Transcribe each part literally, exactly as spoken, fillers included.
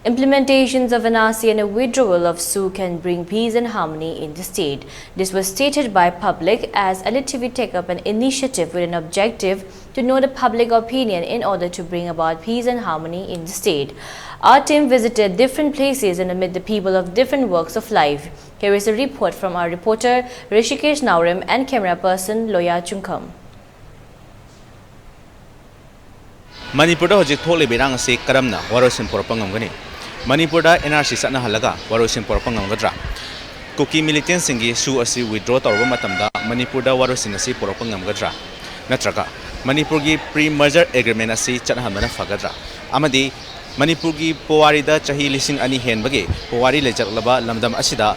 Implementations of N R C and a withdrawal of SoO can bring peace and harmony in the state. This was stated by public as Elite T V take up an initiative with an objective to know the public opinion in order to bring about peace and harmony in the state. Our team visited different places and amid the people of different walks of life. Here is a report from our reporter Rishikesh Naorem and camera person Loya Chungkham. ꯃꯅꯤꯄꯨꯔꯗ ꯍꯧꯖꯤꯛ ꯊꯣꯛꯂꯤꯕ ꯏꯔꯥꯡ ꯑꯁꯤ ꯀꯔꯝꯅ ꯋꯥꯔꯣꯏꯁꯤꯟ ꯄꯨꯔꯛꯄ ꯉꯝꯒꯅꯤ? ꯃꯅꯤꯄꯨꯔꯗ N R C ꯆꯠꯅꯍꯜꯂꯒ ꯋꯥꯔꯣꯏꯁꯤꯟ ꯄꯨꯔꯛꯄ ꯉꯝꯒꯗ꯭ꯔꯥ? ꯀꯨꯀꯤ ꯃꯤꯂꯤꯇꯦꯟꯁꯤꯡꯒꯤ SoO ꯑꯁꯤ withdraw ꯇꯧꯔꯕ ꯃꯇꯝꯗ ꯃꯅꯤꯄꯨꯔꯗ ꯋꯥꯔꯣꯏꯁꯤꯟ ꯑꯁꯤ ꯄꯨꯔꯛꯄ ꯉꯝꯒꯗ꯭ꯔꯥ? ꯅꯠꯇ꯭ꯔꯒ ꯃꯅꯤꯄꯨꯔꯒꯤ pre merger agreement ꯑꯁꯤ ꯆꯠꯅꯍꯟꯕꯅ ꯐꯒꯗ꯭ꯔꯥ? ꯑꯃꯗꯤ ꯃꯅꯤꯄꯨꯔꯒꯤ ꯄꯨꯋꯥꯔꯤꯗ ꯆꯍꯤ ꯂꯤꯁꯤꯡ ꯑꯅꯤ ꯍꯦꯟꯕꯒꯤ ꯄꯨꯋꯥꯔꯤ ꯂꯩꯖꯔꯛꯂꯕ ꯂꯝꯗꯝ ꯑꯁꯤꯗ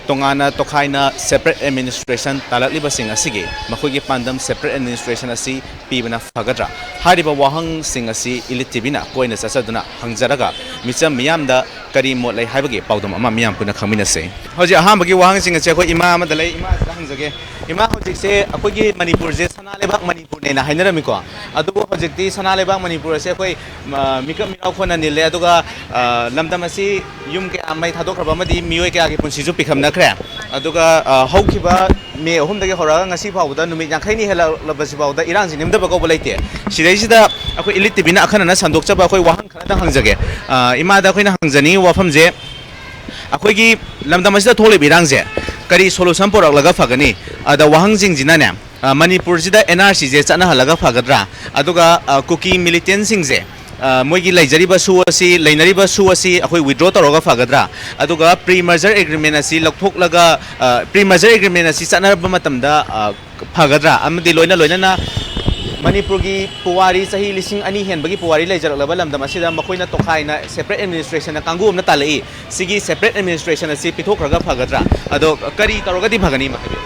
ꯇꯣꯉꯥꯟꯅ ꯇꯣꯈꯥꯏꯅ separate administration ꯇꯥꯂꯛꯂꯤꯕꯁꯤꯡ ꯑꯁꯤꯒꯤ ꯃꯈꯣꯏꯒꯤ ꯄꯥꯟꯗꯝ separate administration ꯑꯁꯤ ꯄꯤꯕꯅ ꯐꯒꯗ꯭ꯔꯥ? ꯍꯥꯏꯔꯤꯕ ꯋꯥꯍꯪꯁꯤꯡ ꯑꯁꯤ Elite T Vꯅ ꯀꯣꯏꯅ ꯆꯠꯆꯗꯨꯅ ꯍꯪꯖꯔꯒ ꯃꯤꯆꯝ ꯃꯤꯌꯥꯝꯗ ꯀꯔꯤ ꯃꯣꯠ ꯂꯩ ꯍꯥꯏꯕꯒꯤ ꯄꯥꯎꯗꯝ ꯑꯃ ꯃꯤꯌꯥꯝ ꯄꯨꯟꯅ ꯈꯪꯃꯤꯟꯅꯁꯦ꯫ ꯍꯧꯖꯤꯛ ꯑꯍꯥꯟꯕꯒꯤ ꯋꯥꯍꯪꯁꯤꯡ ꯑꯁꯤ ꯑꯩꯈꯣꯏ ꯏꯃꯥ ꯑꯃꯗ ꯂꯩ꯫ ꯏꯃꯥꯁꯤꯗ ꯍꯪꯖꯒꯦ꯫ ꯏꯃꯥ, ꯍꯧꯖꯤꯛꯁꯦ ꯑꯩꯈꯣꯏꯒꯤ ꯃꯅꯤꯄꯨꯔꯁꯦ ꯁꯅꯥ ꯂꯩꯕꯥꯛ ꯃꯅꯤꯄꯨꯔꯅꯦꯅ ꯍꯥꯏꯅꯔꯝꯃꯤꯀꯣ꯫ ꯑꯗꯨꯕꯨ ꯍꯧꯖꯤꯛꯇꯤ ꯁꯅꯥ ꯂꯩꯕꯥꯛ ꯃꯅꯤꯄꯨꯔ ꯑꯁꯦ ꯑꯩꯈꯣꯏ, ꯑ, ꯃꯤꯀꯞ ꯃꯤꯔꯥꯎ ꯈꯣꯟꯅ ꯅꯤꯜꯂꯦ꯫ ꯑꯗꯨꯒ, ꯑ, ꯂꯝꯗꯝ ꯑꯁꯤ ꯌꯨꯝ ꯀꯌꯥ ꯃꯩ ꯊꯥꯗꯣꯛꯈ꯭ꯔꯕ ꯑꯃꯗꯤ ꯃꯤꯑꯣꯏ ꯀꯌꯥꯒꯤ ꯄꯨꯟꯁꯤꯁꯨ ꯄꯤꯈꯝꯅꯈ꯭ꯔꯦ꯫ ꯑꯗꯨꯒ, ꯑ, ꯍꯧꯈꯤꯕ ꯃꯦ ꯑꯍꯨꯝꯗꯒꯤ ꯍꯧꯔꯛꯑꯒ ꯉꯁꯤ ꯐꯥꯎꯕꯗ ꯅꯨꯃꯤꯠ ꯌꯥꯡꯈꯩꯅꯤ ꯍꯦꯜꯂꯛꯂꯕꯁꯤꯐꯥꯎꯗ ꯏꯔꯥꯡꯁꯤ ꯅꯦꯝꯗꯕ ꯀꯧꯕ ꯂꯩꯇꯦ꯫ ꯁꯤꯗꯩꯁꯤꯗ ꯑꯩꯈꯣꯏ Elite T Vꯅ ꯑꯈꯟꯅꯅ ꯁꯟꯗꯣꯛꯆꯕ ꯑꯩꯈꯣꯏ ꯋꯥꯍꯪ ꯈꯔꯗꯪ ꯍꯪꯖꯒꯦ꯫ ꯑ, ꯏꯃꯥꯗ ꯑꯩꯈꯣꯏꯅ ꯍꯪꯖꯅꯤꯡꯉꯤꯕ ꯋꯥꯐꯝꯁꯦ, ꯑꯩꯈꯣꯏꯒꯤ ꯂꯝꯗꯝ ꯑꯁꯤꯗ ꯊꯣꯛꯂꯤꯕ ꯏꯔꯥꯡꯁꯦ ꯀꯔꯤ solution ꯄꯨꯔꯛꯂꯒ ꯐꯒꯅꯤ? ꯑꯗ ꯋꯥꯍꯪꯁꯤꯡꯁꯤꯅꯅꯦ, ꯑ, ꯃꯅꯤꯄꯨꯔꯁꯤꯗ N R Cꯁꯦ ꯆꯠꯅꯍꯜꯂꯒ ꯐꯒꯗ꯭ꯔꯥ? ꯑꯗꯨꯒ, ꯑ, ꯀꯨꯀꯤ ꯃꯤꯂꯤꯇꯦꯟꯁꯤꯡꯁꯦ, ꯑ, ꯃꯣꯏꯒꯤ ꯂꯩꯖꯔꯤꯕ SoO ꯑꯁꯤ, ꯂꯩꯅꯔꯤꯕ SoO ꯑꯁꯤ ꯑꯩꯈꯣꯏ withdraw ꯇꯧꯔꯒ ꯐꯒꯗ꯭ꯔꯥ? ꯑꯗꯨꯒ pre merger agreement ꯑꯁꯤ ꯂꯧꯊꯣꯛꯂꯒ, ꯑ, pre merger agreement ꯑꯁꯤ ꯆꯠꯅꯔꯛꯄ ꯃꯇꯝꯗ, ꯑ, ꯐꯒꯗ꯭ꯔꯥ? ꯑꯃꯗꯤ ꯂꯣꯏꯅ ꯂꯣꯏꯅꯅ ꯃꯅꯤꯄꯨꯔꯒꯤ ꯄꯨꯋꯥꯔꯤ, ꯆꯍꯤ ꯂꯤꯁꯤꯡ ꯑꯅꯤ ꯍꯦꯟꯕꯒꯤ ꯄꯨꯋꯥꯔꯤ ꯂꯩꯖꯔꯛꯂꯕ ꯂꯝꯗꯝ ꯑꯁꯤꯗ ꯃꯈꯣꯏꯅ ꯇꯣꯈꯥꯏꯅ separate administrationꯅ ꯀꯥꯡꯕꯨ ꯑꯃꯅ ꯇꯥꯜꯂꯛꯏ꯫ ꯁꯤꯒꯤ separate administration ꯑꯁꯤ ꯄꯤꯊꯣꯛꯈ꯭ꯔꯒ ꯐꯒꯗ꯭ꯔꯥ? ꯑꯗꯣ ꯀꯔꯤ ꯇꯧꯔꯒꯗꯤ ꯐꯒꯅꯤ? ꯍꯥꯏꯕꯤꯌꯨ꯫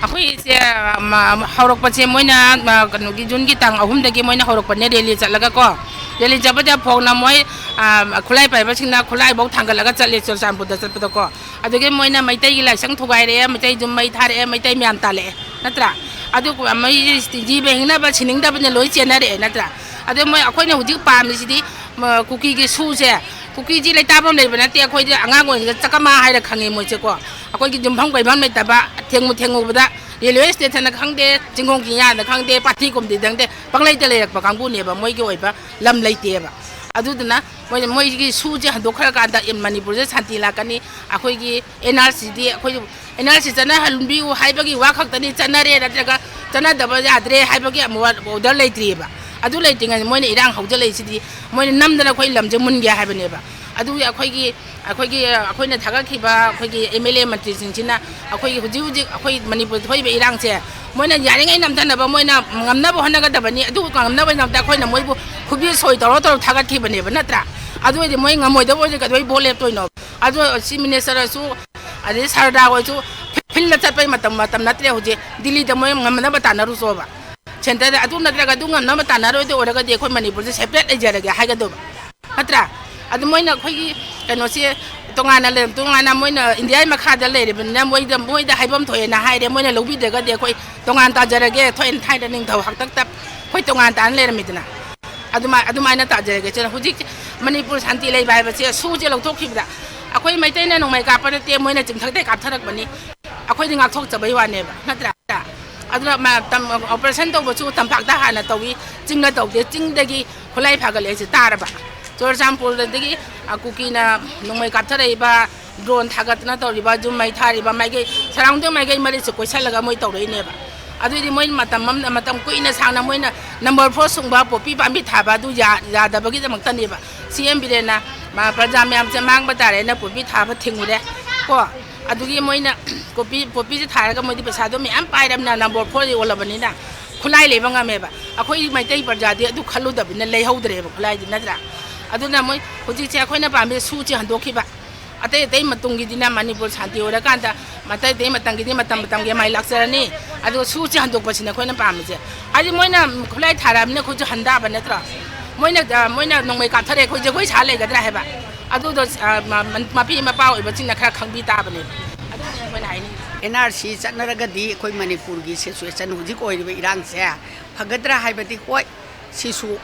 ꯑꯩꯈꯣꯏꯁꯦ, ꯃ-, ꯍꯧꯔꯛꯄꯁꯦ ꯃꯣꯏꯅ, ꯃ-, ꯀꯩꯅꯣꯒꯤ ꯖꯨꯟꯒꯤ ꯇꯥꯡ ꯑꯍꯨꯝꯗꯒꯤ ꯃꯣꯏꯅ ꯍꯧꯔꯛꯄꯅꯦ, rally ꯆꯠꯂꯒꯀꯣ꯫ Rally ꯆꯠꯄꯗ ꯐꯣꯡꯅ ꯃꯣꯏ, ꯑ, ꯈꯨꯠꯂꯥꯏ ꯄꯥꯏꯕꯁꯤꯡꯅ ꯈꯨꯠꯂꯥꯏꯐꯧ ꯊꯥꯡꯒꯠꯂꯒ ꯆꯠꯂꯦ ꯆꯨꯔꯆꯥꯟꯄꯨꯔꯗ ꯆꯠꯄꯗꯀꯣ꯫ ꯑꯗꯨꯗꯒꯤ ꯃꯣꯏꯅ ꯃꯩꯇꯩꯒꯤ ꯂꯥꯏꯁꯪ ꯊꯨꯒꯥꯏꯔꯛꯑꯦ, ꯃꯩꯇꯩ ꯌꯨꯝ ꯃꯩ ꯊꯥꯔꯛꯑꯦ, ꯃꯩꯇꯩ ꯃꯌꯥꯝ ꯇꯥꯜꯂꯛꯑꯦ, ꯅꯠꯇ꯭ꯔꯥ? ꯑꯗꯨ ꯃꯩ ꯖꯤꯕ ꯍꯤꯡꯅꯕ ꯁꯤꯅꯤꯡꯗꯕꯅ ꯂꯣꯏ ꯆꯦꯟꯅꯔꯛꯑꯦ, ꯅꯠꯇ꯭ꯔꯥ? ꯑꯗꯣ ꯃꯣꯏ, ꯑꯩꯈꯣꯏꯅ ꯍꯧꯖꯤꯛ ꯄꯥꯝꯃꯤꯁꯤꯗꯤ, ꯃ-, ꯀꯨꯀꯤꯒꯤ SoOꯁꯦ ꯀꯨꯀꯤꯁꯤ ꯂꯩꯇꯥꯐꯝ ꯂꯩꯕ ꯅꯠꯇꯦ꯫ ꯑꯩꯈꯣꯏꯗꯤ ꯑꯉꯥꯡ ꯑꯣꯏꯔꯤꯉꯩꯗ ꯆꯀꯃꯥ ꯍꯥꯏꯔ ꯈꯪꯉꯦ ꯃꯣꯏꯁꯦꯀꯣ꯫ ꯑꯩꯈꯣꯏꯒꯤ ꯌꯨꯝꯐꯝ ꯀꯩꯐꯝ ꯂꯩꯇꯕ, ꯊꯦꯡꯉꯨ ꯊꯦꯡꯉꯨꯕꯗ ꯔꯦꯜꯋꯦ ꯁ꯭ꯇꯦꯁꯟꯗ ꯈꯪꯗꯦ, ꯆꯤꯡꯈꯣꯡ ꯆꯤꯡꯌꯥꯗ ꯈꯪꯗꯦ, ꯄꯥꯊꯤ ꯀꯨꯝꯗꯤꯗ ꯈꯪꯗꯦ, ꯄꯪꯂꯩꯇ ꯂꯩꯔꯛꯄ ꯀꯥꯡꯕꯨꯅꯦꯕ꯫ ꯃꯣꯏꯒꯤ ꯑꯣꯏꯕ ꯂꯝ ꯂꯩꯇꯦꯕ꯫ ꯑꯗꯨꯗꯨꯅ ꯃꯣꯏꯅ, ꯃꯣꯏꯒꯤ ꯁꯨꯁꯦ ꯍꯟꯗꯣꯛꯈ꯭ꯔꯀꯥꯟꯗ ꯃꯅꯤꯄꯨꯔꯁꯦ ꯁꯥꯟꯇꯤ ꯂꯥꯛꯀꯅꯤ꯫ ꯑꯩꯈꯣꯏꯒꯤ ꯑꯦꯟ ꯑꯥꯔ ꯁꯤꯗꯤ ꯑꯩꯈꯣꯏ ꯑꯦꯟ ꯑꯥꯔ ꯁꯤ ꯆꯠꯅꯍꯟꯕꯤꯌꯨ ꯍꯥꯏꯕꯒꯤ ꯋꯥ ꯈꯛꯇꯅꯤ, ꯆꯠꯅꯔꯦ ꯅꯠꯇ꯭ꯔꯒ ꯆꯠꯅꯗꯕ ꯌꯥꯗ꯭ꯔꯦ ꯍꯥꯏꯕꯒꯤ ꯑꯃꯨꯛ ꯑꯣꯔꯗꯔ ꯂꯩꯇ꯭ꯔꯤꯑꯕ꯫ ꯑꯗꯨ ꯂꯩꯇ꯭ꯔꯤꯉꯩꯗ ꯃꯣꯏꯅ ꯏꯔꯥꯡ ꯍꯧꯖꯤꯜꯂꯛꯏꯁꯤꯗꯤ, ꯃꯣꯏꯅ ꯅꯝꯗꯅ ꯑꯩꯈꯣꯏ ꯂꯝꯁꯦ ꯃꯨꯟꯒꯦ ꯍꯥꯏꯕꯅꯦꯕ꯫ ꯑꯗꯨꯒꯤ ꯑꯩꯈꯣꯏꯒꯤ, ꯑꯩꯈꯣꯏꯒꯤ, ꯑꯩꯈꯣꯏꯅ ꯊꯥꯒꯠꯈꯤꯕ ꯑꯩꯈꯣꯏꯒꯤ ꯑꯦꯝ ꯑꯦꯜ ꯑꯦ ꯃꯟꯇ꯭ꯔꯤꯁꯤꯡꯁꯤꯅ ꯑꯩꯈꯣꯏꯒꯤ ꯍꯧꯖꯤꯛ ꯍꯧꯖꯤꯛ ꯑꯩꯈꯣꯏ ꯃꯅꯤꯄꯨꯔꯗ ꯊꯣꯛꯏꯕ ꯏꯔꯥꯡꯁꯦ ꯃꯣꯏꯅ ꯌꯥꯔꯤꯉꯩ ꯅꯝꯊꯅꯕ ꯃꯣꯏꯅ ꯉꯝꯅꯕ ꯍꯣꯠꯅꯒꯗꯕꯅꯤ꯫ ꯑꯗꯨ ꯉꯝꯅꯕꯒꯤꯗꯃꯛꯇ ꯑꯩꯈꯣꯏꯅ ꯃꯣꯏꯕꯨ ꯈꯨꯕꯤ ꯁꯣꯏ ꯇꯧꯔ ꯇꯧꯔ ꯊꯥꯒꯠꯈꯤꯕꯅꯦꯕ, ꯅꯠꯇ꯭ꯔꯥ? ꯑꯗꯨ ꯑꯣꯏꯔꯗꯤ ꯃꯣꯏ ꯉꯝꯃꯣꯏꯗꯕ ꯑꯣꯏꯔꯗꯤ ꯀꯩꯗꯧꯕꯩ ꯚꯣꯠ ꯂꯦꯞꯇꯣꯏꯅꯣ? ꯑꯗꯣ ꯆꯤꯐ ꯃꯤꯅꯤꯁꯇꯔꯁꯨ, ꯑꯗꯩ ꯁꯔꯗꯥꯔ ꯍꯣꯏꯁꯨ ꯐꯤꯜꯗ ꯆꯠꯄꯩ ꯃꯇꯝ, ꯃꯇꯝ ꯅꯠꯇ꯭ꯔꯦ ꯍꯧꯖꯤꯛ꯫ ꯗꯤꯜꯂꯤꯗ ꯃꯣꯏ ꯉꯝꯅꯕ ꯇꯥꯟꯅꯔꯨꯆꯣꯕ꯫ ꯁꯦꯟꯇꯔꯗ ꯑꯗꯨ ꯅꯠꯇ꯭ꯔꯒ ꯑꯗꯨ ꯉꯝꯅꯕ ꯇꯥꯟꯅꯔꯣꯏꯗ ꯑꯣꯏꯔꯒꯗꯤ ꯑꯩꯈꯣꯏ ꯃꯅꯤꯄꯨꯔꯁꯦ ꯁꯦꯄꯔꯦꯠ ꯂꯩꯖꯔꯒꯦ ꯍꯥꯏꯒꯗꯧꯕ, ꯅꯠꯇ꯭ꯔꯥ? ꯑꯗꯨ ꯃꯣꯏꯅ ꯑꯩꯈꯣꯏꯒꯤ ꯀꯩꯅꯣꯁꯦ ꯇꯣꯉꯥꯟꯅ ꯂꯩ-, ꯇꯣꯉꯥꯟꯅ ꯃꯣꯏꯅ ꯏꯟꯗꯤꯌꯥꯒꯤ ꯃꯈꯥꯗ ꯂꯩꯔꯤꯕꯅꯤꯅ ꯃꯣꯏꯗ, ꯃꯣꯏꯗ ꯍꯥꯏꯐꯝ ꯊꯣꯛꯑꯦꯅ ꯍꯥꯏꯔꯦ꯫ ꯃꯣꯏꯅ ꯂꯧꯕꯤꯗ꯭ꯔꯒꯗꯤ ꯑꯩꯈꯣꯏ ꯇꯣꯉꯥꯟ ꯇꯥꯖꯔꯒꯦ, ꯊꯣꯏꯅ ꯊꯥꯏꯅ ꯅꯤꯡꯊꯧ ꯍꯥꯛꯇꯛꯇ ꯑꯩꯈꯣꯏ ꯇꯣꯉꯥꯟ ꯇꯥꯅ ꯂꯩꯔꯝꯃꯤꯗꯅ꯫ ꯑꯗꯨꯃꯥꯏ-, ꯑꯗꯨꯃꯥꯏꯅ ꯇꯥꯖꯔꯒꯦ꯫ ꯁꯤꯅ ꯍꯧꯖꯤꯛ ꯃꯅꯤꯄꯨꯔ ꯁꯥꯟꯇꯤ ꯂꯩꯕ ꯍꯥꯏꯕꯁꯦ ꯁꯨꯁꯦ ꯂꯧꯊꯣꯛꯈꯤꯕꯗ ꯑꯩꯈꯣꯏ ꯃꯩꯇꯩꯅ ꯅꯣꯡꯃꯩ ꯀꯥꯞꯄ ꯅꯠꯇꯦ, ꯃꯣꯏꯅ ꯆꯤꯡꯊꯛꯇꯩ ꯀꯥꯞꯊꯔꯛꯄꯅꯤ꯫ ꯑꯩꯈꯣꯏꯗꯤ ꯉꯥꯛꯊꯣꯛꯆꯕꯩ ꯋꯥꯅꯦꯕ, ꯅꯠꯇ꯭ꯔꯥ? ꯑꯗꯨꯅ ꯃ-, ꯇꯝ-, ꯑꯣꯄꯔꯦꯁꯟ ꯇꯧꯕꯁꯨ ꯇꯝꯄꯥꯛꯇ ꯍꯥꯟꯅ ꯇꯧꯏ, ꯆꯤꯡꯗ ꯇꯧꯗꯦ꯫ ꯆꯤꯡꯗꯒꯤ ꯈꯨꯠꯂꯥꯏ ꯐꯥꯒꯠꯂꯛꯑꯦꯁꯦ ꯇꯥꯔꯕ? ꯆꯨꯔꯆꯥꯟꯄꯨꯔꯗꯒꯤ, ꯑ, ꯀꯨꯀꯤꯅ ꯅꯣꯡꯃꯩ ꯀꯥꯞꯊꯔꯛꯏꯕ, ꯗ꯭ꯔꯣꯟ ꯊꯥꯒꯠꯇꯅ ꯇꯧꯔꯤꯕ, ꯌꯨꯝ ꯃꯩ ꯊꯥꯔꯤꯕ, ꯃꯥꯏꯀꯩ ꯁꯔꯥꯎꯟꯗꯤꯡ ꯃꯥꯏꯀꯩ ꯃꯔꯤꯁꯦ ꯀꯣꯏꯁꯜꯂꯒ ꯃꯣꯏ ꯇꯧꯔꯛꯏꯅꯦꯕ꯫ ꯑꯗꯨꯏꯗꯤ ꯃꯣꯏ ꯃꯇꯝ ꯑꯃ, ꯃꯇꯝ ꯀꯨꯏꯅ ꯁꯥꯡꯅ ꯃꯣꯏꯅ ꯅꯝꯕꯔ ꯐꯣꯔ ꯁꯨꯡꯕ ꯄꯣꯄꯤ ꯄꯥꯝꯕꯤ ꯊꯥꯕ ꯑꯗꯨ ꯌꯥ-, ꯌꯥꯗꯕꯒꯤꯗꯃꯛꯇꯅꯦꯕ꯫ ꯁꯤ ꯑꯦꯝ ꯕꯤꯔꯦꯟꯅ, ꯃꯥ, ꯄ꯭ꯔꯖꯥ ꯃꯌꯥꯝꯁꯦ ꯃꯥꯡꯕ ꯇꯥꯔꯦꯅ ꯄꯣꯄꯤ ꯊꯥꯕ ꯊꯤꯡꯉꯨꯔꯦ ꯀꯣ꯫ ꯑꯗꯨꯒꯤ ꯃꯣꯏꯅ ꯀꯣꯄꯤ, ꯄꯣꯄꯤꯁꯦ ꯊꯥꯔꯒ ꯃꯣꯏꯗꯤ ꯄꯩꯁꯥꯗꯣ ꯃꯌꯥꯝ ꯄꯥꯏꯔꯕꯅꯤꯅ, ꯅꯝꯕꯔ ꯐꯣꯔ ꯌꯣꯜꯂꯕꯅꯤꯅ ꯈꯨꯠꯂꯥꯏ ꯂꯩꯕ ꯉꯝꯃꯦꯕ꯫ ꯑꯩꯈꯣꯏ ꯃꯩꯇꯩ ꯄ꯭ꯔꯖꯥꯗꯤ ꯑꯗꯨ ꯈꯜꯂꯨꯗꯕꯅꯤꯅ ꯂꯩꯍꯧꯗ꯭ꯔꯦꯕ ꯈꯨꯠꯂꯥꯏꯗꯤ, ꯅꯠꯇ꯭ꯔꯥ? ꯑꯗꯨꯅ ꯃꯣꯏ ꯍꯧꯖꯤꯛꯁꯦ ꯑꯩꯈꯣꯏꯅ ꯄꯥꯝꯃꯤ ꯁꯨꯁꯦ ꯍꯟꯗꯣꯛꯈꯤꯕ꯫ ꯑꯇꯩ ꯑꯇꯩ ꯃꯇꯨꯡꯒꯤꯗꯤꯅ ꯃꯅꯤꯄꯨꯔ ꯁꯥꯟꯇꯤ ꯑꯣꯏꯔꯀꯥꯟꯗ, ꯑꯇꯩ ꯑꯇꯩ ꯃꯇꯝꯒꯤꯗꯤ ꯃꯇꯝ ꯃꯇꯝꯒꯤ ꯃꯥꯏ ꯂꯥꯛꯆꯔꯅꯤ꯫ ꯑꯗꯨꯒ ꯁꯨꯁꯦ ꯍꯟꯗꯣꯛꯄꯁꯤꯅ ꯑꯩꯈꯣꯏꯅ ꯄꯥꯝꯃꯤꯁꯦ꯫ ꯍꯥꯏꯗꯤ ꯃꯣꯏꯅ ꯈꯨꯠꯂꯥꯏ ꯊꯥꯔꯛꯑꯕꯅꯤꯅ ꯑꯩꯈꯣꯏꯁꯨ ꯍꯟꯗꯥꯕ ꯅꯠꯇ꯭ꯔꯣ? ꯃꯣꯏꯅ, ꯑ, ꯃꯣꯏꯅ ꯅꯣꯡꯃꯩ ꯀꯥꯞꯊꯔꯛꯑꯦ, ꯑꯩꯈꯣꯏ ꯖꯒꯣꯏ ꯁꯥ ꯂꯩꯒꯗ꯭ꯔꯥ ꯍꯥꯏꯕ? ꯑꯗꯨꯗꯣ, ꯑ, ꯃ-, ꯃ-, ꯃꯄꯤ ꯃꯄꯥ ꯑꯣꯏꯕꯁꯤꯡꯅ ꯈꯔ ꯈꯪꯕꯤ ꯇꯥꯕꯅꯦꯕ꯫ ꯑꯗꯨꯅꯤ ꯑꯩꯈꯣꯏꯅ ꯍꯥꯏꯅꯤꯡꯉꯤꯁꯦ꯫ ꯑꯦꯟ ꯑꯥꯔ ꯁꯤ ꯆꯠꯅꯔꯒꯗꯤ ꯑꯩꯈꯣꯏ ꯃꯅꯤꯄꯨꯔꯒꯤ ꯁꯤꯆꯨꯋꯦꯁꯟ ꯍꯧꯖꯤꯛ ꯑꯣꯏꯔꯤꯕ ꯏꯔꯥꯡꯁꯦ ꯐꯒꯗ꯭ꯔꯥ ꯍꯥꯏꯕꯗꯤ, ꯍꯣꯏ, ꯁꯤꯁꯨ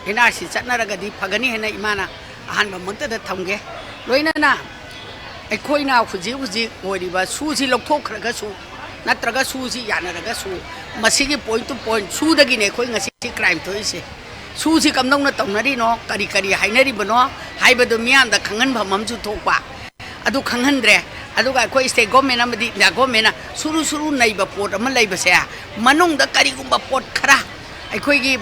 ꯑꯦꯟ ꯑꯥꯔ ꯁꯤ ꯆꯠꯅꯔꯒꯗꯤ ꯐꯒꯅꯤ ꯍꯥꯏꯅ ꯏꯃꯥꯅ ꯑꯍꯥꯟꯕꯃꯛꯇꯗ ꯊꯝꯒꯦ꯫ ꯂꯣꯏꯅꯅ ꯑꯩꯈꯣꯏꯅ ꯍꯧꯖꯤꯛ ꯍꯧꯖꯤꯛ ꯑꯣꯏꯔꯤꯕ ꯁꯨꯁꯤ ꯂꯧꯊꯣꯛꯈ꯭ꯔꯒꯁꯨ, ꯅꯠꯇ꯭ꯔꯒ ꯁꯨꯁꯤ ꯌꯥꯅꯔꯒꯁꯨ, ꯃꯁꯤꯒꯤ point to point ꯁꯨꯗꯒꯤꯅꯦ ꯑꯩꯈꯣꯏ ꯉꯁꯤ crime ꯊꯣꯛꯏꯁꯦ꯫ ꯁꯨꯁꯤ ꯀꯝꯗꯧꯅ ꯇꯧꯅꯔꯤꯅꯣ, ꯀꯔꯤ ꯀꯔꯤ ꯍꯥꯏꯅꯔꯤꯕꯅꯣ ꯍꯥꯏꯕꯗꯨ ꯃꯤꯌꯥꯝꯗ ꯈꯪꯍꯟꯐꯝ ꯑꯃꯁꯨ ꯊꯣꯛꯄ, ꯑꯗꯨ ꯈꯪꯍꯟꯗ꯭ꯔꯦ꯫ ꯑꯗꯨꯒ ꯑꯩꯈꯣꯏ state government ꯑꯃꯗꯤ India governmentꯅ ꯁꯨꯔꯨ ꯁꯨꯔꯨ ꯅꯩꯕ ꯄꯣꯠ ꯑꯃ ꯂꯩꯕꯁꯦ, ꯃꯅꯨꯡꯗ ꯀꯔꯤꯒꯨꯝꯕ ꯄꯣꯠ ꯈꯔ ꯑꯩꯈꯣꯏꯒꯤ,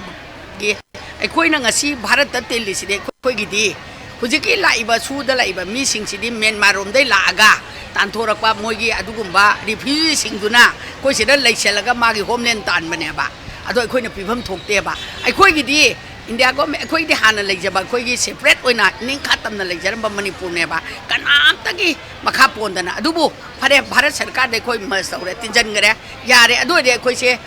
ꯑꯩꯈꯣꯏꯅ ꯉꯁꯤ ꯚꯥꯔꯠꯇ ꯇꯤꯜꯂꯤꯁꯤꯗꯤ ꯑꯩꯈꯣꯏꯒꯤꯗꯤ ꯍꯧꯖꯤꯛꯀꯤ ꯂꯥꯛꯏꯕ ꯁꯨꯗ ꯂꯥꯛꯏꯕ ꯃꯤꯁꯤꯡꯁꯤꯗꯤ ꯃ꯭ꯌꯥꯟꯃꯥꯔꯔꯣꯝꯗꯩ ꯂꯥꯛꯑꯒ ꯇꯥꯟꯊꯣꯔꯛꯄ ꯃꯣꯏꯒꯤ ꯑꯗꯨꯒꯨꯝꯕ refugeeꯁꯤꯡꯗꯨꯅ ꯑꯩꯈꯣꯏ ꯁꯤꯗ ꯂꯩꯁꯜꯂꯒ ꯃꯥꯒꯤ homeland ꯇꯥꯟꯕꯅꯦꯕ꯫ ꯑꯗꯣ ꯑꯩꯈꯣꯏꯅ ꯄꯤꯐꯝ ꯊꯣꯛꯇꯦꯕ꯫ ꯑꯩꯈꯣꯏꯒꯤꯗꯤ India government, ꯑꯩꯈꯣꯏꯗꯤ ꯍꯥꯟꯅ ꯂꯩꯖꯕ ꯑꯩꯈꯣꯏꯒꯤ separate ꯑꯣꯏꯅ ꯅꯤꯡꯈꯥ ꯇꯝꯅ ꯂꯩꯖꯔꯝꯕ ꯃꯅꯤꯄꯨꯔꯅꯦꯕ, ꯀꯅꯥꯝꯇꯒꯤ ꯃꯈꯥ ꯄꯣꯟꯗꯅ꯫ ꯑꯗꯨꯕꯨ ꯐꯔꯦ, ꯚꯥꯔꯠ ꯁꯔꯀꯥꯔꯗ ꯑꯩꯈꯣꯏ merge ꯇꯧꯔꯦ, ꯇꯤꯟꯁꯤꯟꯈ꯭ꯔꯦ, ꯌꯥꯔꯦ꯫ ꯑꯗꯨ ꯑꯣꯏꯔꯗꯤ ꯑꯩꯈꯣꯏꯁꯦ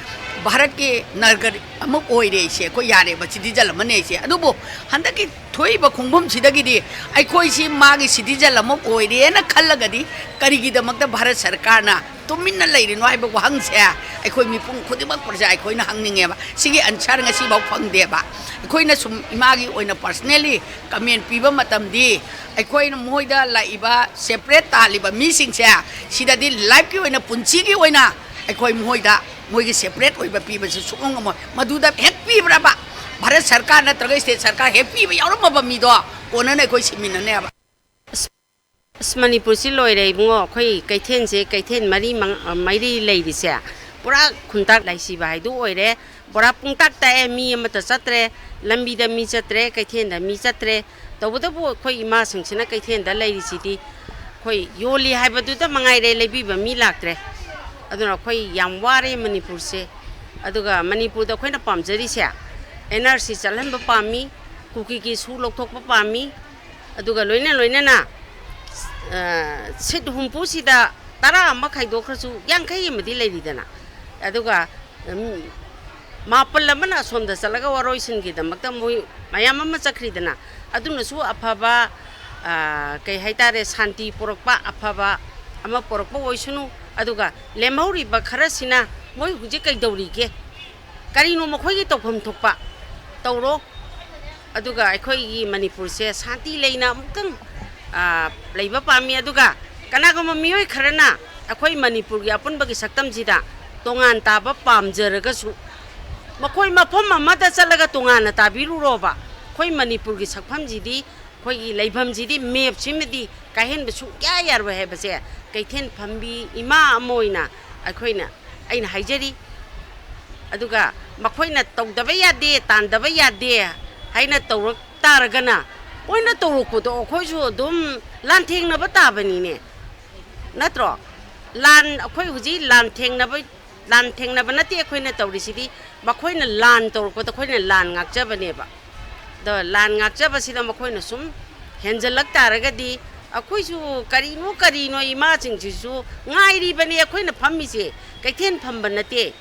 ꯚꯥꯔꯠꯀꯤ ꯅꯥꯒꯔꯤꯛ ꯑꯃ ꯑꯣꯏꯔꯦ, ꯑꯩꯁꯦ, ꯑꯩꯈꯣꯏ ꯌꯥꯔꯦꯕ, citizen ꯑꯃꯅꯦ ꯑꯩꯁꯦ꯫ ꯑꯗꯨꯕꯨ ꯍꯟꯗꯛꯀꯤ ꯊꯣꯛꯏꯕ ꯈꯣꯡꯐꯝꯁꯤꯗꯒꯤꯗꯤ ꯑꯩꯈꯣꯏꯁꯤ ꯃꯥꯒꯤ citizen ꯑꯃ ꯑꯣꯏꯔꯦꯅ ꯈꯜꯂꯒꯗꯤ ꯀꯔꯤꯒꯤꯗꯃꯛꯇ ꯚꯥꯔꯠ ꯁꯔꯀꯥꯔꯅ ꯇꯨꯃꯤꯟꯅ ꯂꯩꯔꯤꯅꯣ ꯍꯥꯏꯕ ꯋꯥꯍꯪꯁꯦ ꯑꯩꯈꯣꯏ ꯃꯤꯄꯨꯝ ꯈꯨꯗꯤꯡꯃꯛ ꯄ꯭ꯔꯖꯥ ꯑꯩꯈꯣꯏꯅ ꯍꯪꯅꯤꯡꯉꯦꯕ꯫ ꯁꯤꯒꯤ answer ꯉꯁꯤꯐꯥꯎ ꯐꯪꯗꯦꯕ꯫ ꯑꯩꯈꯣꯏꯅ ꯁꯨꯝ ꯏꯃꯥꯒꯤ ꯑꯣꯏꯅ personally comment ꯄꯤꯕ ꯃꯇꯝꯗꯤ ꯑꯩꯈꯣꯏꯅ ꯃꯣꯏꯗ ꯂꯥꯛꯏꯕ separate ꯇꯥꯜꯂꯤꯕ ꯃꯤꯁꯤꯡꯁꯦ ꯁꯤꯗꯗꯤ lifeꯀꯤ ꯑꯣꯏꯅ, ꯄꯨꯟꯁꯤꯒꯤ ꯑꯣꯏꯅ ꯑꯩꯈꯣꯏ ꯃꯣꯏꯗ ꯃꯣꯏꯒꯤ separate ꯑꯣꯏꯕ ꯄꯤꯕꯁꯤ ꯁꯨꯡꯉꯝ ꯉꯝꯃꯣꯏ꯫ ꯃꯗꯨꯗ ꯍꯦꯛ ꯄꯤꯕ꯭ꯔꯕ, ꯚꯥꯔꯠ ꯁꯔꯀꯥꯔ ꯅꯠꯇ꯭ꯔꯒ state ꯁꯔꯀꯥꯔ ꯍꯦꯛ ꯄꯤꯕ ꯌꯥꯎꯔꯝꯃꯕ ꯃꯤꯗꯣ ꯀꯣꯟꯅꯅ ꯑꯩꯈꯣꯏ ꯁꯤꯃꯤꯟꯅꯅꯦꯕ꯫ ꯑꯁ, ꯃꯅꯤꯄꯨꯔꯁꯤ ꯂꯣꯏꯔꯦ ꯏꯕꯨꯡꯉꯣ꯫ ꯑꯩꯈꯣꯏ ꯀꯩꯊꯦꯜꯁꯦ, ꯀꯩꯊꯦꯜ ꯃꯔꯤ ꯃꯉꯥ, ꯃꯔꯤ ꯂꯩꯔꯤꯁꯦ, ꯄꯨꯔꯥ ꯈꯨꯟꯇꯥꯛ ꯂꯥꯏꯁꯤꯕ ꯍꯥꯏꯗꯨ ꯑꯣꯏꯔꯦ꯫ ꯄꯨꯔꯥ ꯄꯨꯡꯇꯥꯛ ꯇꯥꯛꯑꯦ, ꯃꯤ ꯑꯃꯠꯇ ꯆꯠꯇ꯭ꯔꯦ, ꯂꯝꯕꯤꯗ ꯃꯤ ꯆꯠꯇ꯭ꯔꯦ, ꯀꯩꯊꯦꯜꯗ ꯃꯤ ꯆꯠꯇ꯭ꯔꯦ꯫ ꯇꯧꯕꯇꯕꯨ ꯑꯩꯈꯣꯏ ꯏꯃꯥꯁꯤꯡꯁꯤꯅ ꯀꯩꯊꯦꯜꯗ ꯂꯩꯔꯤꯁꯤꯗꯤ ꯑꯩꯈꯣꯏ ꯌꯣꯜꯂꯤ ꯍꯥꯏꯕꯗꯨꯗ ꯃꯉꯥꯏꯔꯦ, ꯂꯩꯕꯤꯕ ꯃꯤ ꯂꯥꯛꯇ꯭ꯔꯦ꯫ ꯑꯗꯨꯅ ꯑꯩꯈꯣꯏ ꯌꯥꯝ ꯋꯥꯔꯦ ꯃꯅꯤꯄꯨꯔꯁꯦ꯫ ꯑꯗꯨꯒ ꯃꯅꯤꯄꯨꯔꯗ ꯑꯩꯈꯣꯏꯅ ꯄꯥꯝꯖꯔꯤꯁꯦ, NRC ꯆꯠꯍꯟꯕ ꯄꯥꯝꯃꯤ, ꯀꯨꯀꯤꯒꯤ ꯁꯨ ꯂꯧꯊꯣꯛꯄ ꯄꯥꯝꯃꯤ꯫ ꯑꯗꯨꯒ ꯂꯣꯏꯅ ꯂꯣꯏꯅꯅ, ꯑ, seat ꯍꯨꯝꯐꯨꯁꯤꯗ ꯇꯔꯥ ꯑꯃ ꯈꯥꯏꯗꯣꯛꯈ꯭ꯔꯁꯨ ꯌꯥꯡꯈꯩ ꯑꯃꯗꯤ ꯂꯩꯔꯤꯗꯅ꯫ ꯑꯗꯨꯒ, ꯎꯝ, ꯃꯥꯄꯜ ꯑꯃꯅ ꯑꯁꯣꯝꯗ ꯆꯠꯂꯒ ꯋꯥꯔꯣꯏꯁꯤꯟꯒꯤꯗꯃꯛꯇ ꯃꯣꯏ ꯃꯌꯥꯝ ꯑꯃ ꯆꯠꯈ꯭ꯔꯤꯗꯅ꯫ ꯑꯗꯨꯅꯁꯨ ꯑꯐꯕ, ꯑ, ꯀꯩ ꯍꯥꯏꯇꯥꯔꯦ, ꯁꯥꯟꯇꯤ ꯄꯨꯔꯛꯄ, ꯑꯐꯕ ꯑꯃ ꯄꯨꯔꯛꯄ ꯑꯣꯏꯁꯅꯨ꯫ ꯑꯗꯨꯒ ꯂꯦꯝꯍꯧꯔꯤꯕ ꯈꯔꯁꯤꯅ ꯃꯣꯏ ꯍꯧꯖꯤꯛ ꯀꯩꯗꯧꯔꯤꯒꯦ? ꯀꯔꯤꯅꯣ ꯃꯈꯣꯏꯒꯤ ꯇꯧꯐꯝ ꯊꯣꯛꯄ ꯇꯧꯔꯣ꯫ ꯑꯗꯨꯒ ꯑꯩꯈꯣꯏꯒꯤ ꯃꯅꯤꯄꯨꯔꯁꯦ ꯁꯥꯟꯇꯤ ꯂꯩꯅ ꯑꯃꯨꯛꯇꯪ, ꯑ, ꯂꯩꯕ ꯄꯥꯝꯃꯤ꯫ ꯑꯗꯨꯒ ꯀꯅꯥꯒꯨꯝꯕ ꯃꯤꯑꯣꯏ ꯈꯔꯅ ꯑꯩꯈꯣꯏ ꯃꯅꯤꯄꯨꯔꯒꯤ ꯑꯄꯨꯟꯕꯒꯤ ꯁꯛꯇꯝꯁꯤꯗ ꯇꯣꯉꯥꯟ ꯇꯥꯕ ꯄꯥꯝꯖꯔꯒꯁꯨ, ꯃꯈꯣꯏ ꯃꯐꯝ ꯑꯃꯗ ꯆꯠꯂꯒ ꯇꯣꯉꯥꯟꯅ ꯇꯥꯕꯤꯔꯨꯔꯣꯕ꯫ ꯑꯩꯈꯣꯏ ꯃꯅꯤꯄꯨꯔꯒꯤ ꯁꯛꯐꯝꯁꯤꯗꯤ, ꯑꯩꯈꯣꯏꯒꯤ ꯂꯩꯐꯝꯁꯤꯗꯤ ꯃꯦꯞꯁꯤꯃꯗꯤ ꯀꯥꯏꯍꯟꯕ ꯁꯨꯡꯌꯥ ꯌꯥꯔꯣꯏ ꯍꯥꯏꯕꯁꯦ ꯀꯩꯊꯦꯜ ꯐꯝꯕꯤ ꯏꯃꯥ ꯑꯃ ꯑꯣꯏꯅ ꯑꯩꯈꯣꯏꯅ, ꯑꯩꯅ ꯍꯥꯏꯖꯔꯤ꯫ ꯑꯗꯨꯒ ꯃꯈꯣꯏꯅ ꯇꯧꯗꯕ ꯌꯥꯗꯦ, ꯇꯥꯟꯗꯕ ꯌꯥꯗꯦ ꯍꯥꯏꯅ ꯇꯧꯔꯛ ꯇꯥꯔꯒꯅ, ꯃꯣꯏꯅ ꯇꯧꯔꯛꯄꯗꯣ ꯑꯩꯈꯣꯏꯁꯨ ꯑꯗꯨꯝ ꯂꯥꯟꯊꯦꯡꯅꯕ ꯇꯥꯕꯅꯤꯅꯦ, ꯅꯠꯇ꯭ꯔꯣ? ꯂꯥꯟ, ꯑꯩꯈꯣꯏ ꯍꯧꯖꯤꯛ ꯂꯥꯟ ꯊꯦꯡꯅꯕ, ꯂꯥꯟ ꯊꯦꯡꯅꯕ ꯅꯠꯇꯦ ꯑꯩꯈꯣꯏꯅ ꯇꯧꯔꯤꯁꯤꯗꯤ, ꯃꯈꯣꯏꯅ ꯂꯥꯟ ꯇꯧꯔꯛꯄꯗ ꯑꯩꯈꯣꯏꯅ ꯂꯥꯟ ꯉꯥꯛꯆꯕꯅꯦꯕ꯫ ꯑꯗꯣ ꯂꯥꯟ ꯉꯥꯛꯆꯕꯁꯤꯗ ꯃꯈꯣꯏꯅ ꯁꯨꯝ ꯍꯦꯟꯖꯜꯂꯛ ꯇꯥꯔꯒꯗꯤ, ꯑꯩꯈꯣꯏꯁꯨ ꯀꯔꯤꯅꯣ ꯀꯔꯤꯅꯣ ꯏꯃꯥꯁꯤꯡꯁꯤꯁꯨ ꯉꯥꯏꯔꯤꯕꯅꯤ꯫ ꯑꯩꯈꯣꯏꯅ ꯐꯝꯃꯤꯁꯦ ꯀꯩꯊꯦꯜ ꯐꯝꯕ ꯅꯠꯇꯦ,